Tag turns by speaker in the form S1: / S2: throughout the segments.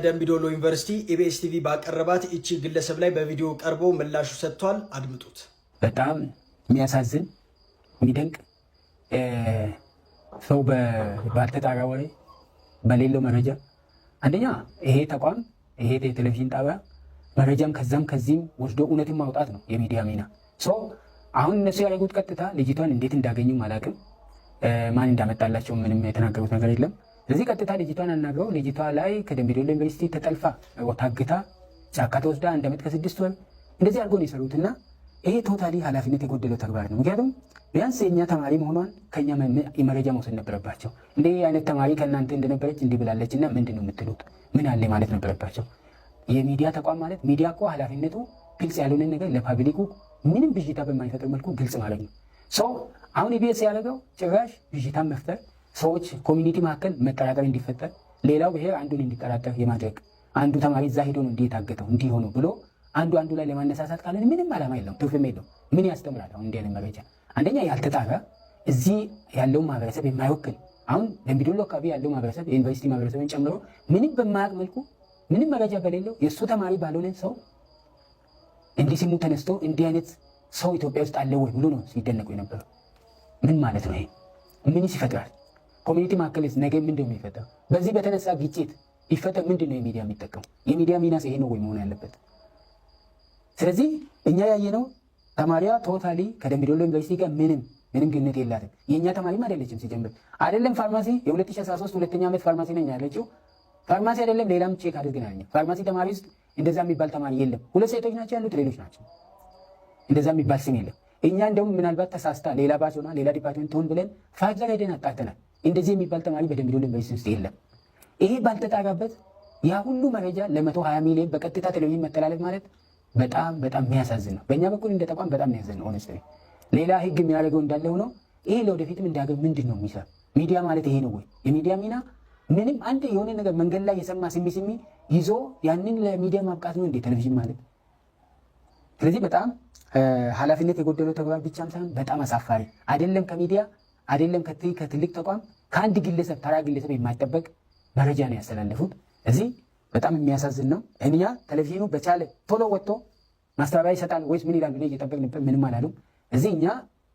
S1: ደምቢዶሎ ዩኒቨርሲቲ ኢቢኤስ ቲቪ ባቀረባት እቺ ግለሰብ ላይ በቪዲዮ ቀርቦ ምላሹ ሰጥቷል። አድምጡት።
S2: በጣም የሚያሳዝን፣ የሚደንቅ፣ ሰው ባልተጣራ ወሬ፣ በሌለው መረጃ፣ አንደኛ ይሄ ተቋም፣ ይሄ የቴሌቪዥን ጣቢያ መረጃም ከዛም ከዚህም ወስዶ እውነትን ማውጣት ነው የሚዲያ ሚና። አሁን እነሱ ያደረጉት ቀጥታ ልጅቷን እንዴት እንዳገኙ አላውቅም፣ ማን እንዳመጣላቸው ምንም የተናገሩት ነገር የለም። ስለዚህ ቀጥታ ልጅቷን አናግረው ልጅቷ ላይ ከደምቢዶሎ ዩኒቨርሲቲ ተጠልፋ፣ ታግታ፣ ጫካ ተወስዳ 1 ዓመት ከ6 ወር እንደዚህ አድርጎ ነው የሰሩት እና ይሄ totally ኃላፊነት የጎደለው ተግባር ነው። ምክንያቱም ቢያንስ የእኛ ተማሪ መሆኗን ከኛ መረጃ መውሰድ ነበረባቸው። እንዲህ አይነት ተማሪ ከእናንተ እንደነበረች እንዲህ ብላለች እና ምንድን ነው የምትሉት? ምን አለ ማለት ነበረባቸው። የሚዲያ ተቋም ማለት፣ ሚዲያ እኮ ኃላፊነቱ ግልጽ ያልሆነ ነገር ለ public ኩ ምንም ብዥታ በማይፈጥር መልኩ ግልጽ ማለት ነው። So አሁን ኢቢኤስ ያደረገው ጭራሽ ብዥታን መፍጠር፣ ሰዎች community መካከል መጠራጠር እንዲፈጠር፣ ሌላው ብሔር አንዱን እንዲጠራጠር የማድረግ፣ አንዱ ተማሪ እዛ ሄዶ ነው እንዲህ የታገተው፣ እንዲህ ሆኖ ብሎ አንዱ አንዱ ላይ ለማነሳሳት ካለን ምንም ዓላማ የለውም፣ ትርፍም የለውም። ምን ያስተምራል? አሁን እንዲህ አይነት መረጃ አንደኛ ያልተጣራ፣ እዚህ ያለውን ማህበረሰብ የማይወክል፣ አሁን ደምቢዶሎ አካባቢ ያለው ማህበረሰብ የዩኒቨርሲቲ ማህበረሰብን ጨምሮ ምንም በማያውቅ መልኩ፣ ምንም መረጃ በሌለው፣ የእሱ ተማሪ ባልሆነ ሰው እንዲህ ስሙ ተነስቶ እንዲህ አይነት ሰው ኢትዮጵያ ውስጥ አለ ወይ ብሎ ነው ሲደነቁ የነበረው። ምን ማለት ነው ይሄ? ምንስ ይፈጥራል? Community መካከልስ ነገ ምንድን ነው የሚፈጠረው? በዚህ በተነሳ ግጭት ይፈጠር፣ ምንድን ነው የሚዲያ የሚጠቀሙ? የሚዲያ ሚናስ ይሄ ነው ወይ መሆን ያለበት? ስለዚህ እኛ ያየነው ተማሪዋ totally ከደምቢዶሎ ዩኒቨርሲቲ ጋር ምንም ምንም ግንኙነት የላትም። የእኛ ተማሪም አይደለችም። ሲጀምር አይደለም ፋርማሲ፣ የ2013 ሁለተኛ ዓመት ፋርማሲ ነኝ ያለችው ፋርማሲ አይደለም፣ ሌላም check አድርገናል። ፋርማሲ ተማሪ ውስጥ እንደዛ የሚባል ተማሪ የለም። ሁለት ሴቶች ናቸው ያሉት፣ ሌሎች ናቸው። እንደዛ የሚባል ስም የለም። እኛ እንደውም ምናልባት ተሳስታ ሌላ batch ሆና ሌላ department ትሆን ብለን further ሄደን አጣርተናል። እንደዚህ የሚባል ተማሪ በደምቢዶሎ ዩኒቨርሲቲ ውስጥ የለም። ይሄ ባልተጣራበት ያ ሁሉ መረጃ ለ120 ሚሊዮን በቀጥታ ቴሌቪዥን መተላለፍ ማለት በጣም በጣም የሚያሳዝን ነው። በእኛ በኩል እንደ ተቋም በጣም የሚያሳዝን ነው። Honestly ሌላ ህግ የሚያደርገው እንዳለ ሆኖ ይሄ ለወደፊትም እንደ ሀገር ምንድን ነው የሚሰራ? ሚዲያ ማለት ይሄ ነው ወይ? የሚዲያ ሚና ምንም አንድ የሆነ ነገር መንገድ ላይ የሰማ ስሚ ስሚ ይዞ ያንን ለሚዲያ ማብቃት ነው እንዴ ቴሌቪዥን ማለት? ስለዚህ በጣም ኃላፊነት የጎደለው ተግባር ብቻም ሳይሆን በጣም አሳፋሪ፣ አይደለም ከሚዲያ፣ አይደለም ከትልቅ ተቋም፣ ከአንድ ግለሰብ፣ ተራ ግለሰብ የማይጠበቅ መረጃ ነው ያስተላለፉት። እዚህ በጣም የሚያሳዝን ነው። እኛ ቴሌቪዥኑ በቻለ ቶሎ ወጥቶ ማስተባበያ ይሰጣል ወይስ ምን ይላል ብለን እየጠበቅን ነበር። ምንም አላሉም። እዚህ እኛ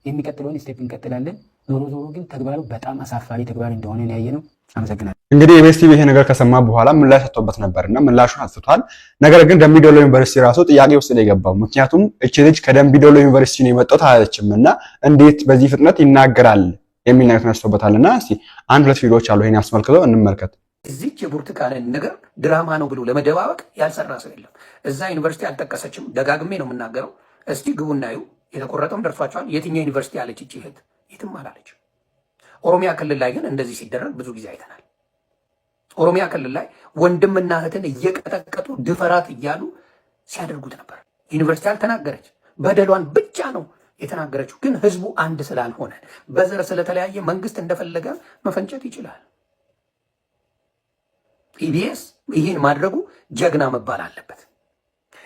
S2: የሚቀጥለውን step እንቀጥላለን። ዞሮ ዞሮ ግን ተግባሩ በጣም አሳፋሪ ተግባር እንደሆነ ያየ ነው። አመሰግናለሁ።
S3: እንግዲህ ኢቢኤስ ቲቪ ይሄ ነገር ከሰማ በኋላ ምላሽ ሰጥቶበት ነበርና ምላሹን አጥፍቷል። ነገር ግን ደምቢዶሎ ዩኒቨርሲቲ ራሱ ጥያቄ ውስጥ ነው የገባው። ምክንያቱም እቺ ልጅ ከደምቢዶሎ ዩኒቨርሲቲ ነው የመጣሁት አላለችም እና እንዴት በዚህ ፍጥነት ይናገራል የሚል ነገር ተነስቶበታልና እስቲ አንድ ሁለት ቪዲዮዎች አሉ ይሄን አስመልክቶ እንመልከት።
S4: እዚች የብርቱካንን ነገር ድራማ ነው ብሎ ለመደባበቅ ያልሰራ ሰው የለም። እዛ ዩኒቨርሲቲ አልጠቀሰችም። ደጋግሜ ነው የምናገረው። እስቲ ግቡና እዩ። የተቆረጠውም ደርሷቸዋል። የትኛው ዩኒቨርሲቲ አለች እቺ እህት? የትም አላለች። ኦሮሚያ ክልል ላይ ግን እንደዚህ ሲደረግ ብዙ ጊዜ አይተናል። ኦሮሚያ ክልል ላይ ወንድምና እህትን እየቀጠቀጡ ድፈራት እያሉ ሲያደርጉት ነበር። ዩኒቨርሲቲ አልተናገረች፣ በደሏን ብቻ ነው የተናገረችው። ግን ህዝቡ አንድ ስላልሆነ፣ በዘር ስለተለያየ መንግስት እንደፈለገ መፈንጨት ይችላል። ኢቢኤስ ይህን ማድረጉ ጀግና መባል አለበት።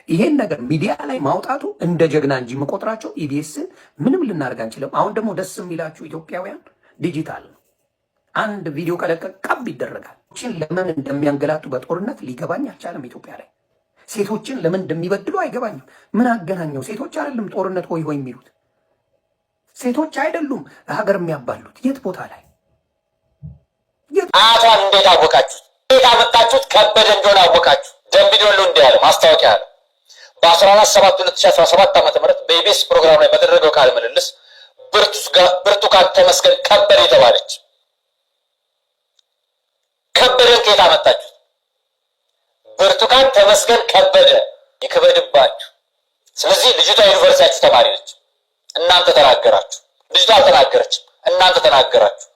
S4: ይሄን ነገር ሚዲያ ላይ ማውጣቱ እንደ ጀግና እንጂ የምቆጥራቸው ኢቢኤስን ምንም ልናደርግ አንችልም። አሁን ደግሞ ደስ የሚላችሁ ኢትዮጵያውያን ዲጂታል ነው። አንድ ቪዲዮ ከለቀቅ ቀብ ይደረጋል። ችን ለምን እንደሚያንገላቱ በጦርነት ሊገባኝ አልቻለም። ኢትዮጵያ ላይ ሴቶችን ለምን እንደሚበድሉ አይገባኝም። ምን አገናኘው? ሴቶች አይደለም ጦርነት ሆይ ሆይ የሚሉት፣ ሴቶች አይደሉም ሀገር የሚያባሉት። የት ቦታ ላይ
S5: አያቷን እንዴት አወቃችሁት? እንዴት አመጣችሁት? ከበደ እንደሆነ አወቃችሁ። ደምቢዶሎ እንዲህ ያለ ማስታወቂያ አለ። በ14/7/2017 ዓ.ም. በኢቢኤስ ፕሮግራም ላይ በተደረገው ቃለ ምልልስ ብርቱካን ተመስገን ከበደ የተባለች፣ ከበደን ከየት አመጣችሁት? ብርቱካን ተመስገን ከበደ ይክበድባችሁ። ስለዚህ ልጅቷ ዩኒቨርሲቲያችሁ ተማሪ ነች። እናንተ ተናገራችሁ። ልጅቷ አልተናገረችም። እናንተ ተናገራችሁ።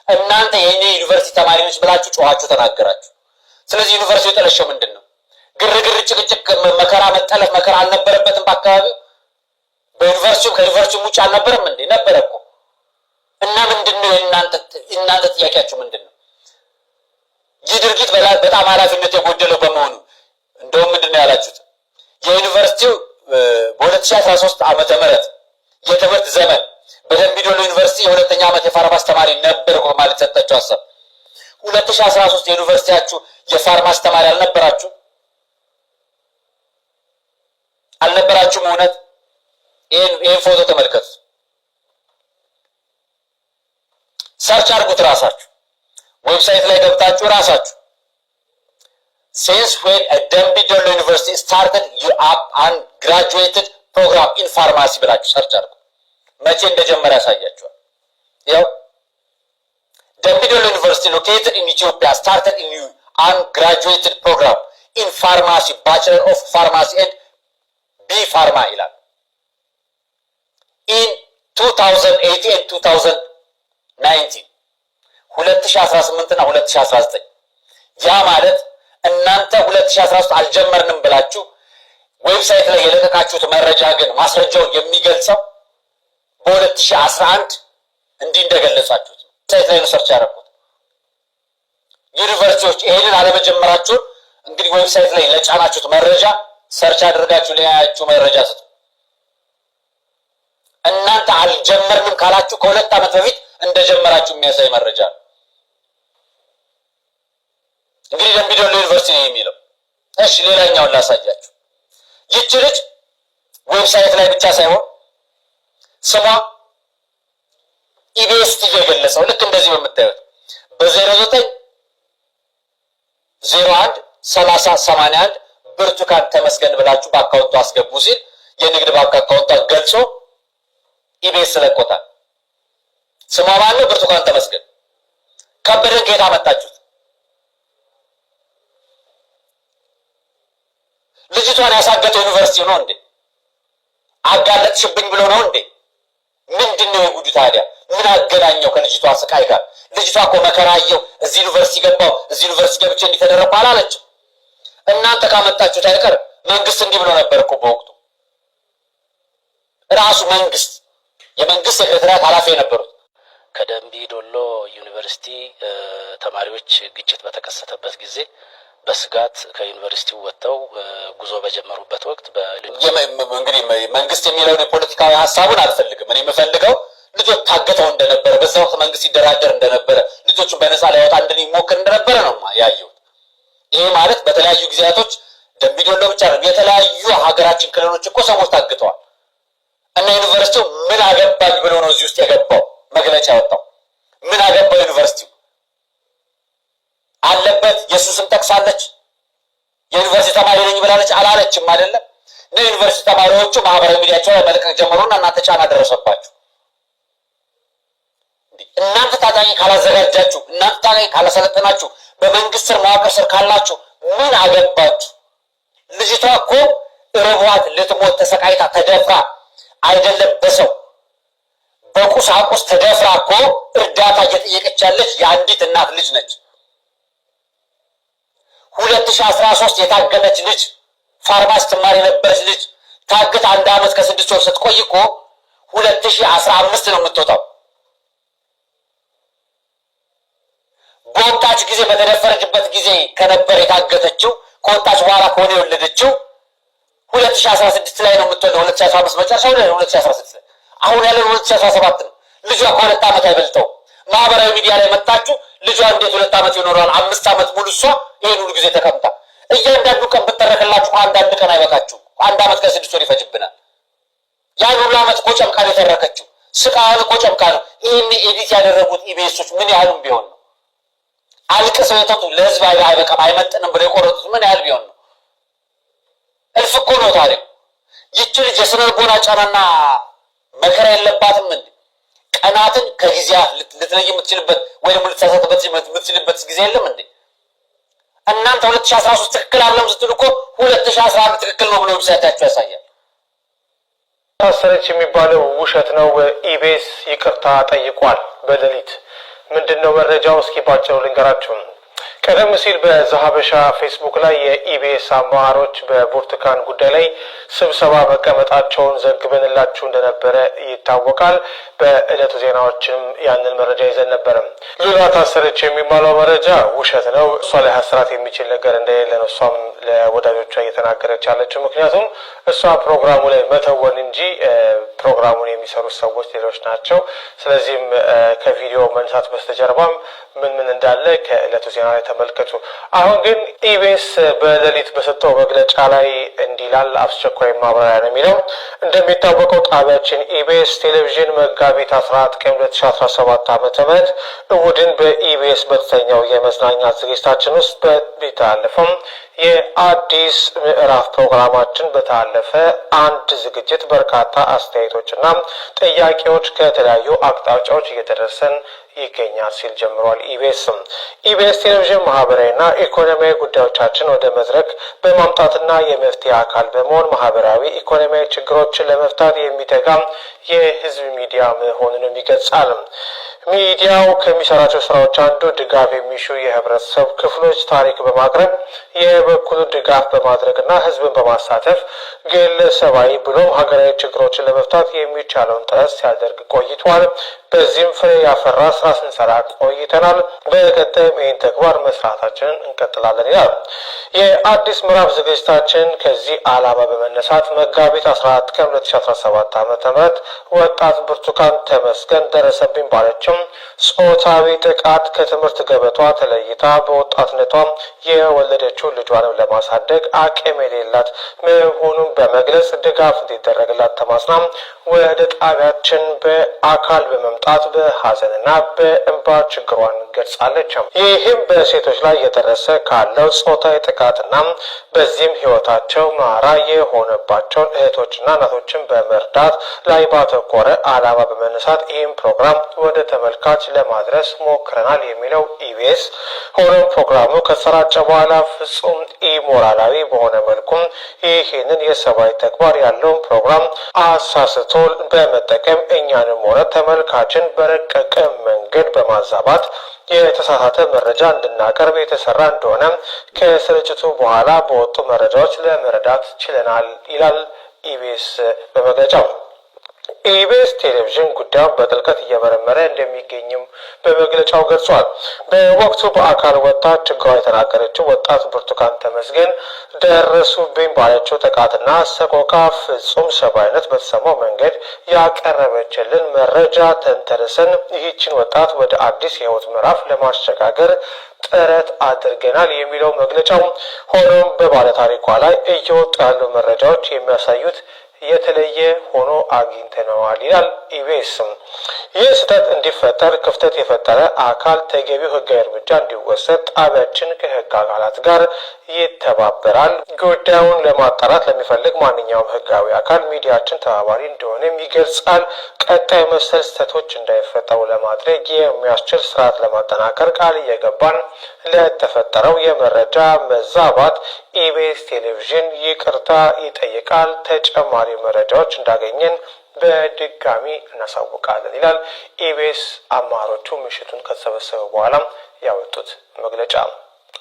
S5: እናንተ የኔ ዩኒቨርሲቲ ተማሪ ነች ብላችሁ ጮኻችሁ ተናገራችሁ። ስለዚህ ዩኒቨርሲቲው የጠለሸው ምንድን ነው? ግርግር፣ ጭቅጭቅ፣ መከራ፣ መጠለፍ፣ መከራ አልነበረበትም በአካባቢው? በዩኒቨርሲቲውም ከዩኒቨርሲቲውም ውጭ አልነበረም እንዴ? ነበረ እኮ። እና ምንድን ነው የእናንተ ጥያቄያችሁ ምንድን ነው? ይህ ድርጊት በጣም ኃላፊነት የጎደለው በመሆኑ እንደውም ምንድን ነው ያላችሁት? የዩኒቨርሲቲው በ2013 ዓመተ ምህረት የትምህርት ዘመን በደምቢዶሎ ዩኒቨርሲቲ የሁለተኛ ዓመት የፋርማሲ ተማሪ ነበርኩ በማለት ሰጠችው ሀሳብ 2013 የዩኒቨርሲቲያችሁ የፋርማሲ ተማሪ አልነበራችሁ አልነበራችሁም? እውነት ይህን ፎቶ ተመልከቱ። Search አድርጉት ራሳችሁ website ላይ ገብታችሁ ራሳችሁ "Since when Dembi Dolo University started up undergraduated program in pharmacy" ብላችሁ search አድርጉ። መቼ እንደጀመረ ያሳያችኋል። ያው "Dembi Dolo University located in Ethiopia started a new undergraduated program in pharmacy, Bachelor of Pharmacy and B Pharma" ይላል፣ in 2018 and 2019፣ 2018 እና 2019። ያ ማለት እናንተ 2013 አልጀመርንም ብላችሁ website ላይ የለቀቃችሁት መረጃ ግን ማስረጃውን የሚገልጸው በ2011 እንዲህ እንደገለጻችሁት ነው። Site ላይ ነው search ያደረኩት። ዩኒቨርሲቲዎች ይሄንን አለመጀመራችሁን እንግዲህ website ላይ ለጫናችሁት መረጃ search አድርጋችሁ ለያያችሁ መረጃ ስጡ። እናንተ አልጀመርንም ካላችሁ ከ2 ዓመት በፊት እንደጀመራችሁ የሚያሳይ መረጃ ነው። እንግዲህ ደምቢ ዶሎ ዩኒቨርሲቲ ነው የሚለው። እሺ፣ ሌላኛውን ላሳያችሁ። ይህች ልጅ website ላይ ብቻ ሳይሆን ስሟ ኢቢኤስ ቲቪ የገለጸው ልክ እንደዚህ በምታዩት በ09013081 ብርቱካን ተመስገን ብላችሁ በ account ኡ አስገቡ ሲል የንግድ ባንክ account ኧን ገልጾ ኢቢኤስ ለቆታል። ስሟ ማን ነው? ብርቱካን ተመስገን። ከበደን ከየት አመጣችሁት? ልጅቷን ያሳገተው ዩኒቨርሲቲ ነው እንዴ? አጋለጥሽብኝ ብሎ ነው እንዴ? ምንድን ነው የጉዱ ታዲያ? ምን አገናኘው ከልጅቷ ስቃይ ጋር? ልጅቷ እኮ መከራየው እዚህ ዩኒቨርሲቲ ገባው፣ እዚህ ዩኒቨርሲቲ ገብቼ እንዲተደረኩ አላለችም። እናንተ ካመጣችሁት አይቀር መንግስት እንዲህ ብሎ ነበር እኮ በወቅቱ፣ ራሱ መንግስት፣ የመንግስት secretariat ኃላፊ የነበሩት።
S6: ከደምቢ ዶሎ ዩኒቨርሲቲ ተማሪዎች ግጭት በተከሰተበት ጊዜ በስጋት ከዩኒቨርሲቲው ወጥተው ጉዞ በጀመሩበት ወቅት
S5: እንግዲህ መንግስት የሚለውን የፖለቲካዊ ሀሳቡን አልፈልግም። እኔ የምፈልገው ልጆች ታግተው እንደነበረ፣ በዛ ወቅት መንግስት ይደራደር እንደነበረ፣ ልጆቹን በነፃ ሊያወጣ እንደሚሞክር እንደነበረ ነው ያየሁት። ይሄ ማለት በተለያዩ ጊዜያቶች ደምቢ ዶሎ ብቻ ነው፣ የተለያዩ ሀገራችን ክልሎች እኮ ሰዎች ታግተዋል። እና ዩኒቨርሲቲው ምን አገባኝ ብሎ ነው እዚህ ውስጥ የገባው መግለጫ ያወጣው? ምን አገባው ዩኒቨርሲቲው? አለበት የእሱ ስም ጠቅሳለች። የዩኒቨርሲቲ ተማሪ ነኝ ብላለች አላለችም? አይደለም እና ዩኒቨርሲቲ ተማሪዎቹ ማህበራዊ ሚዲያቸው ላይ መልቀቅ ጀመሩና እናንተ ጫና ደረሰባችሁ። እናንተ ታጣቂ ካላዘጋጃችሁ፣ እናንተ ታጣቂ ካላሰለጠናችሁ፣ በመንግስት ስር መዋቅር ስር ካላችሁ ምን አገባችሁ? ልጅቷ እኮ ርቧት ልትሞት ተሰቃይታ ተደፍራ፣ አይደለም በሰው በቁሳቁስ ተደፍራ እኮ እርዳታ እየጠየቀች ያለች የአንዲት እናት ልጅ ነች። 2013 የታገተች ልጅ፣ ፋርማሲ ትማር የነበረች ልጅ ታግታ አንድ ዓመት ከ6 ወር ስትቆይ እኮ 2015 ነው የምትወጣው። በወጣች ጊዜ፣ በተደፈረችበት ጊዜ ከነበር የታገተችው፣ ከወጣች በኋላ ከሆነ የወለደችው 2016 ላይ ነው የምትወልደው። 2015 መጨረሻ፣ 2016 ላይ፣ አሁን ያለን 2017 ነው። ልጇ ከ2 ዓመት አይበልጠው። ማህበራዊ ሚዲያ ላይ መጣችሁ ልጇ እንዴት 2 ዓመት ይኖረዋል? 5 ዓመት ሙሉ እሷ ይህን ሁሉ ጊዜ ተቀምጣ እያንዳንዱ ቀን ብተረክላችሁ አንዳንድ ቀን አይበቃችሁም። አንድ ዓመት ከ6 ወር ይፈጅብናል። ያን ሁሉ ዓመት እኮ ጨምቃ ነው የተረከችው። ስቃዩን እኮ ጨምቃ ነው። ይህን edit ያደረጉት ኢቢኤሶች ምን ያህሉም ቢሆን ነው? አልቅሰው የተቱ ለህዝብ አይበቃም አይመጥንም ብለው የቆረጡት ምን ያህል ቢሆን ነው? እልፍ እኮ ነው ታሪኩ። ይቺ ልጅ የስነ ልቦና ጫናና መከራ የለባትም እንዴ? ቀናትን ከጊዜያት ልትለይ የምትችልበት ወይ ደግሞ ልትሳሳትበት የምትችልበት ጊዜ የለም እንዴ? እናንተ 2013 ትክክል አይደለም ስትሉ እኮ 2011 ትክክል ነው ብሎ website ኣችሁ ያሳያል።
S7: ታሰረች የሚባለው ውሸት ነው። ኢቢኤስ ይቅርታ ጠይቋል። በሌሊት ምንድን ነው መረጃው? እስኪ ባጭሩ ልንገራችሁ። ቀደም ሲል በዘሀበሻ ፌስቡክ ላይ የኢቢኤስ አመራሮች በብርቱካን ጉዳይ ላይ ስብሰባ መቀመጣቸውን ዘግበንላችሁ እንደነበረ ይታወቃል። በዕለቱ ዜናዎችም ያንን መረጃ ይዘን ነበረ። ሉላ ታሰረች የሚባለው መረጃ ውሸት ነው። እሷ ላይ ሀስራት የሚችል ነገር እንደሌለ ነው እሷም ለወዳጆቿ እየተናገረች ያለችው። ምክንያቱም እሷ ፕሮግራሙ ላይ መተወን እንጂ ፕሮግራሙን የሚሰሩት ሰዎች ሌሎች ናቸው። ስለዚህም ከቪዲዮ መነሳት በስተጀርባም ምን ምን እንዳለ ከዕለቱ ዜና ላይ ተመልከቱ። አሁን ግን ኢቢኤስ በሌሊት በሰጠው መግለጫ ላይ እንዲህ ይላል። አስቸኳይ ማብራሪያ ነው የሚለው። እንደሚታወቀው ጣቢያችን ኢቢኤስ ቴሌቪዥን መጋቢት 14 ቀን 2017 ዓ.ም እሁድን በኢቢኤስ በተሰኘው የመዝናኛ ዝግጅታችን ውስጥ በሚተላለፈው የአዲስ ምዕራፍ ፕሮግራማችን በተላለፈ አንድ ዝግጅት በርካታ አስተያየቶችና ጥያቄዎች ከተለያዩ አቅጣጫዎች እየደረሰን ይገኛል ሲል ጀምሯል። ኢቢኤስም ኢቢኤስ ቴሌቪዥን ማህበራዊና ኢኮኖሚያዊ ጉዳዮቻችን ወደ መድረክ በማምጣትና የመፍትሄ አካል በመሆን ማህበራዊ ኢኮኖሚያዊ ችግሮችን ለመፍታት የሚተጋ የህዝብ ሚዲያ መሆኑንም ይገልጻል። ሚዲያው ከሚሰራቸው ስራዎች አንዱ ድጋፍ የሚሹ የህብረተሰብ ክፍሎች ታሪክ በማቅረብ የበኩሉ ድጋፍ በማድረግና ህዝብን በማሳተፍ ግለሰባዊ ብሎም ሀገራዊ ችግሮችን ለመፍታት የሚቻለውን ጥረት ሲያደርግ ቆይቷል። በዚህም ፍሬ ያፈራ ስራ ስንሰራ ቆይተናል። በቀጣይም ይህን ተግባር መስራታችንን እንቀጥላለን ይላል። የአዲስ ምዕራፍ ዝግጅታችን ከዚህ ዓላማ በመነሳት መጋቢት 14 ቀን 2017 ዓ.ም ወጣት ብርቱካን ተመስገን ደረሰብኝ ባለችም ጾታዊ ጥቃት ከትምህርት ገበቷ ተለይታ በወጣትነቷ የወለደችው ልጇንም ለማሳደግ አቅም የሌላት መሆኑን በመግለጽ ድጋፍ እንዲደረግላት ተማጽና ወደ ጣቢያችን በአካል በመምጣት በሀዘንና በእንባ ችግሯን ገልጻለች። ይህም በሴቶች ላይ እየደረሰ ካለው ጾታዊ ጥቃትና በዚህም ህይወታቸው ማራ የሆነባቸውን እህቶችና እናቶችን በመርዳት ላይ ባተኮረ ዓላማ በመነሳት ይህም ፕሮግራም ወደ ተመልካች ለማድረስ ሞክረናል የሚለው ኢቢኤስ፣ ሆኖም ፕሮግራሙ ከተሰራጨ በኋላ ፍጹም ኢሞራላዊ በሆነ መልኩም ይህንን የሰብአዊ ተግባር ያለውን ፕሮግራም አሳስቶ በመጠቀም እኛንም ሆነ ተመልካችን በረቀቀ መንገድ በማዛባት የተሳሳተ መረጃ እንድናቀርብ የተሰራ እንደሆነ ከስርጭቱ በኋላ በወጡ መረጃዎች ለመረዳት ችለናል ይላል ኢቢኤስ በመግለጫው። ኢቢኤስ ቴሌቪዥን ጉዳዩን በጥልቀት እየመረመረ እንደሚገኝም በመግለጫው ገልጿል። በወቅቱ በአካል ወጥታ ችግሯ የተናገረችው ወጣት ብርቱካን ተመስገን ደረሱብኝ ባለችው ጥቃትና ሰቆቃ ፍጹም ሰብአዊነት በተሰማው መንገድ ያቀረበችልን መረጃ ተንተርሰን ይህችን ወጣት ወደ አዲስ የህይወት ምዕራፍ ለማሸጋገር ጥረት አድርገናል የሚለው መግለጫው፣ ሆኖም በባለታሪኳ ላይ እየወጡ ያሉ መረጃዎች የሚያሳዩት የተለየ ሆኖ አግኝተነዋል ይላል ኢቢኤስም። ይህ ስህተት እንዲፈጠር ክፍተት የፈጠረ አካል ተገቢው ህጋዊ እርምጃ እንዲወሰድ ጣቢያችን ከህግ አካላት ጋር ይተባበራል። ጉዳዩን ለማጣራት ለሚፈልግ ማንኛውም ህጋዊ አካል ሚዲያችን ተባባሪ እንደሆነም ይገልጻል። ቀጣይ መሰል ስህተቶች እንዳይፈጠሩ ለማድረግ የሚያስችል ስርዓት ለማጠናከር ቃል እየገባን ለተፈጠረው የመረጃ መዛባት ኢቢኤስ ቴሌቪዥን ይቅርታ ይጠይቃል። ተጨማሪ መረጃዎች እንዳገኘን በድጋሚ እናሳውቃለን ይላል ኢቢኤስ አመራሮቹ ምሽቱን ከተሰበሰበ በኋላ ያወጡት መግለጫ።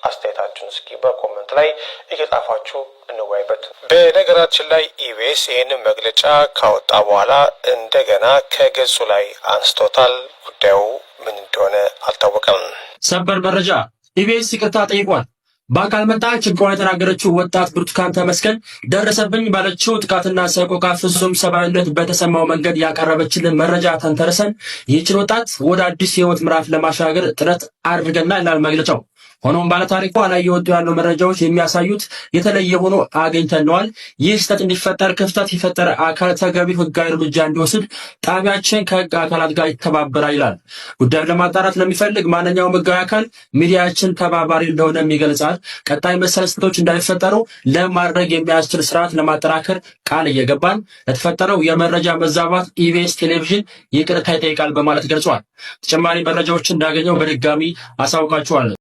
S7: አስተያየታችሁን እስኪ በ comment ላይ እየጻፋችሁ እንወያይበት። በነገራችን ላይ ኢቢኤስ ይህንን መግለጫ ካወጣ በኋላ እንደገና ከገጹ ላይ አንስቶታል። ጉዳዩ ምን እንደሆነ አልታወቀም።
S8: ሰበር መረጃ፣ ኢቢኤስ ይቅርታ ጠይቋል። በአካል መጣ ችግሯን የተናገረችው ወጣት ብርቱካን ተመስገን ደረሰብኝ ባለችው ጥቃትና ሰቆቃ ፍጹም ሰብአዊነት በተሰማው መንገድ ያቀረበችልን መረጃ ተንተርሰን ይህችን ወጣት ወደ አዲስ የህይወት ምዕራፍ ለማሻገር ጥረት አድርገናል ይላል መግለጫው። ሆኖም ባለታሪኳ ላይ የወጡ ያሉ መረጃዎች የሚያሳዩት የተለየ ሆኖ አግኝተነዋል። ይህ ስህተት እንዲፈጠር ክፍተት የፈጠረ አካል ተገቢ ህጋዊ እርምጃ እንዲወስድ ጣቢያችን ከህግ አካላት ጋር ይተባበራል ይላል። ጉዳዩን ለማጣራት ለሚፈልግ ማንኛውም ህጋዊ አካል ሚዲያችን ተባባሪ እንደሆነም ይገልጻል። ቀጣይ መሰል ስህተቶች እንዳይፈጠሩ ለማድረግ የሚያስችል ስርዓት ለማጠናከር ቃል እየገባን ለተፈጠረው የመረጃ መዛባት ኢቢኤስ ቴሌቪዥን ይቅርታ ይጠይቃል በማለት ገልጿል። ተጨማሪ መረጃዎችን እንዳገኘው በድጋሚ አሳውቃችኋለሁ።